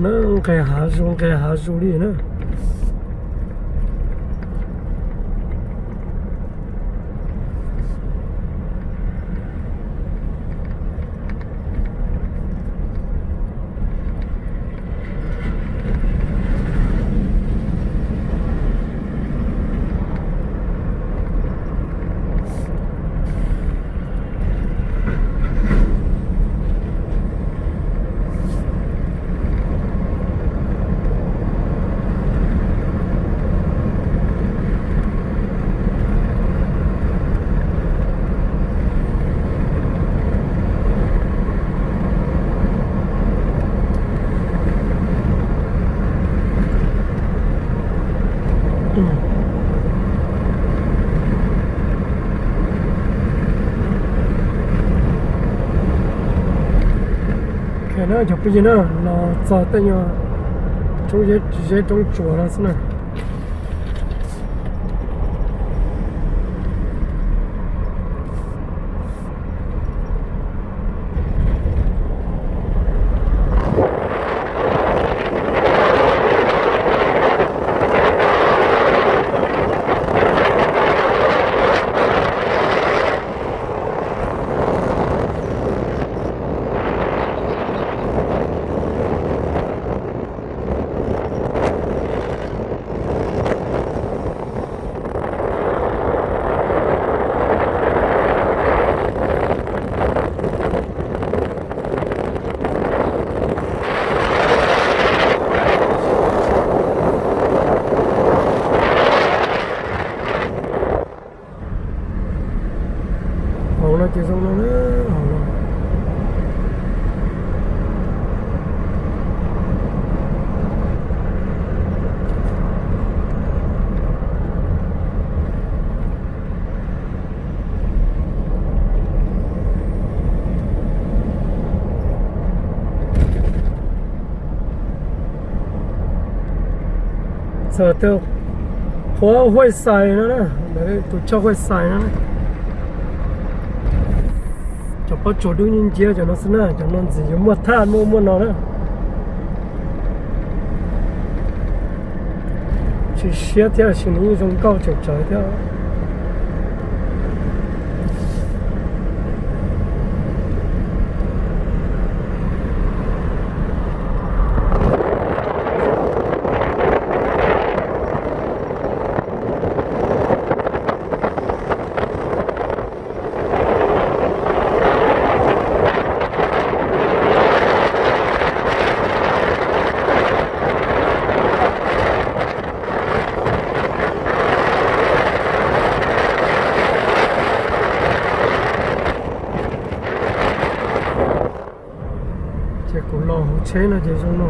Nqes hav zoov nqes hav zoov li na. Cov phooj ywg na, los txog tej nyuag roob zeb roob tsuas no xwb na. Hauv no ces zoo no na, hauv no. Txog tej qhuav Huaj Xais no na, tus choj Huaj Xais no na. Cov pob tsuas dub nciab nciab cov no xwb na, cov no ntxim yuav muaj thaj muaj muaj no na. Tsis siab thiab sis nws yeej zoo nkauj tseem tsawv thiab. Ces kuv los hauv tsheb no ces zoo no.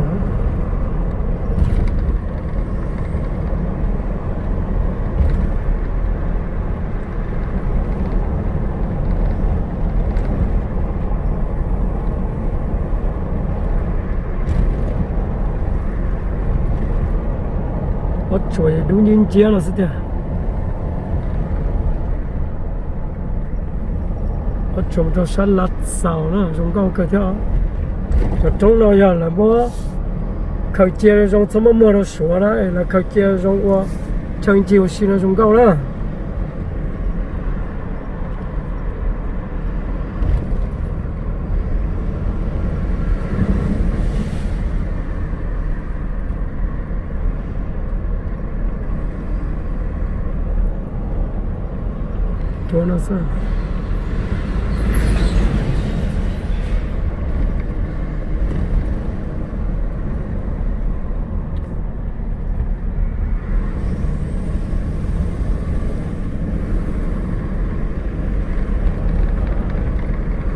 Pob tsuas dub nciab nciab no xwb tiag. Pob tsuas rau sab Lav Xaus na zoo nkauj kawg thiab. Cov roob no yog lawv muab khaws cia zoo txhob muab muag rau Suav na, es lawv khaws cia zoo ua chaw ncig ua si no zoo nkauj na. Tuav no xwb.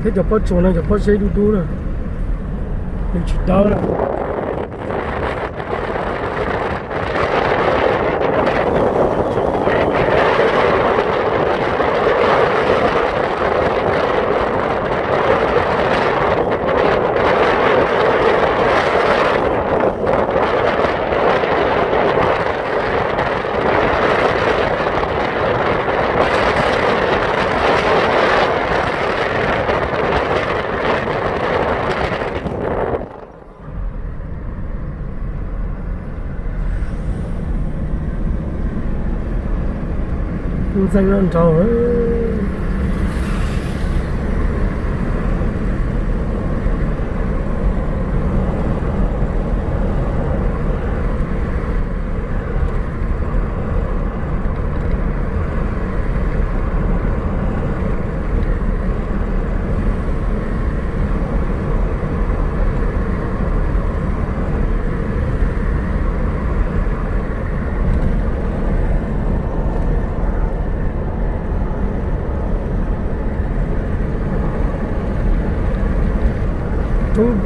Thiab cov pob tsuas no cov pob zeb dub dub na, nws tsis dawb na. Ntxeev no nraug.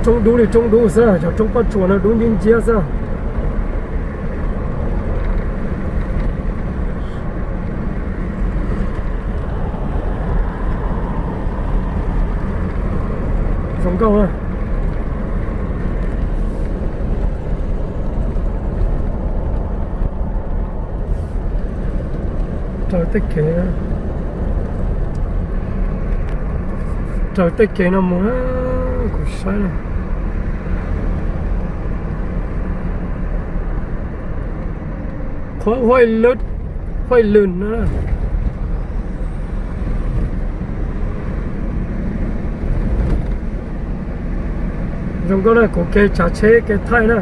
Roob dub li roob dub xwb, cov roob pob tsuas no dub nciab nciab xwb. Zoo nkauj na. Raws tej kev, raws tej kev no mus, kuv saib na. Qhuav huaj lwm, huaj lwm na. Zoo nkauj na, kuv kev tsav tsheb kev thaij na,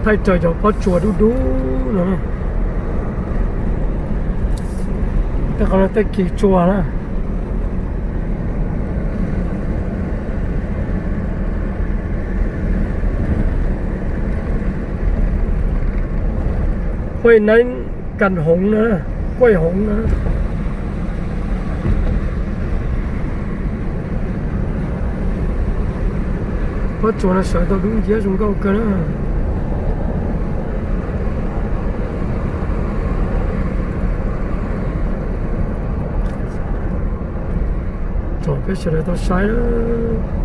thaij raws cov pob tsuas dub dub no. Tej qhov no tej kis tsuas na. Huaj neeb kas hoov na, kuaj hoov na. Pob tsuas no sawv tau dub nciab zoo nkauj kawg na. Tsom peb sawv daws tau saib na.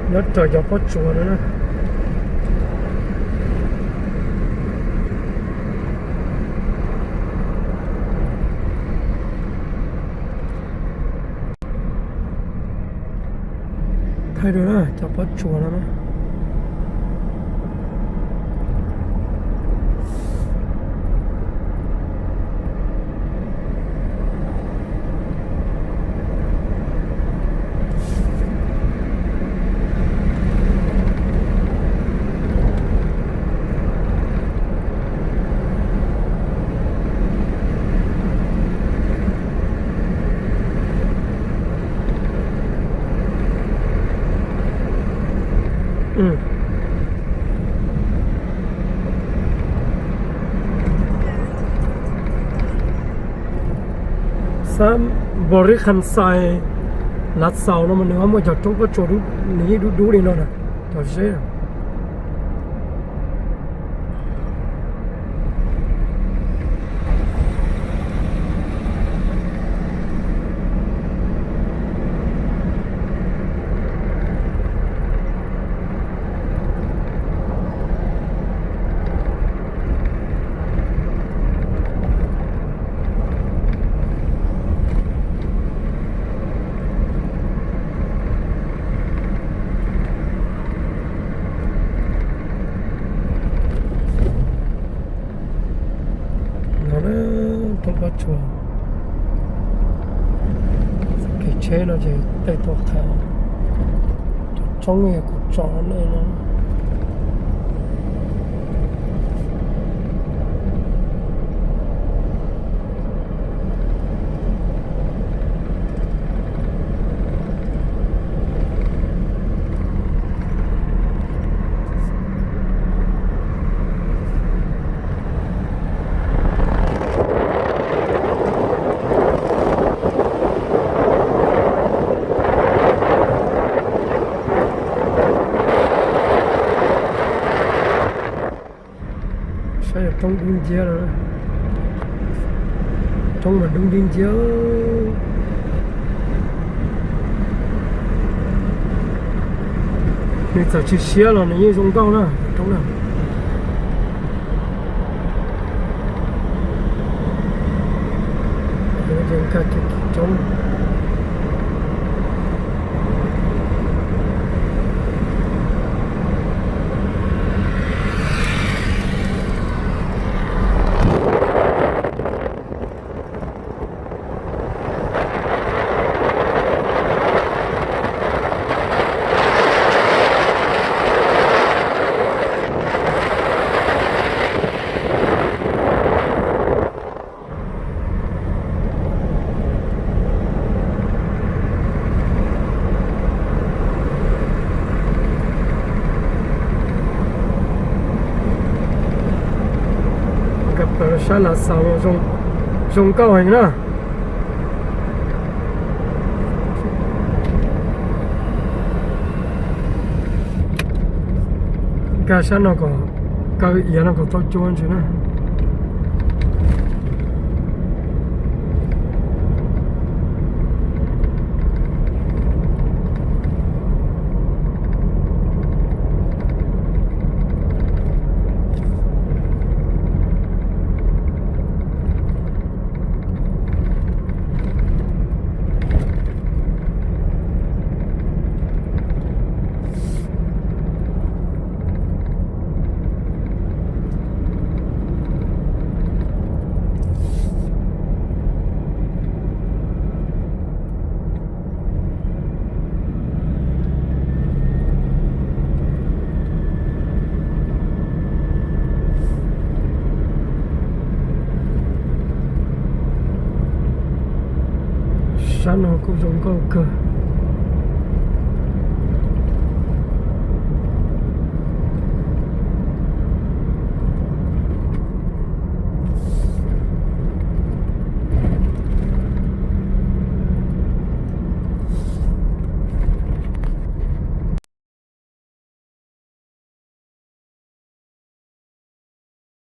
Nyob raws cov pob tsuas no na. Thaij dua na cov pob tsuas no na. Xab Npos Rib Kham Xais, Lav Xaus no mas nws muaj cov roob pob tsuas, nws yeej dub dub li no na, cov zeb. No na, roob pob tsuas, kev tsheb no ces tej tua qhav, cov roob kuv tso nej no. Roob dub nciab no, roob mas dub nciab nciab. Nws txawm tsis siab los nws yeej zoo nkauj na, roob na. Roob. Nkag plaws sab Lav Xaus zoo nkauj heev na. Nkag sab no kom, kaw iav no kom tau cua ntsis na. Sab no kuj zoo nkauj kawg.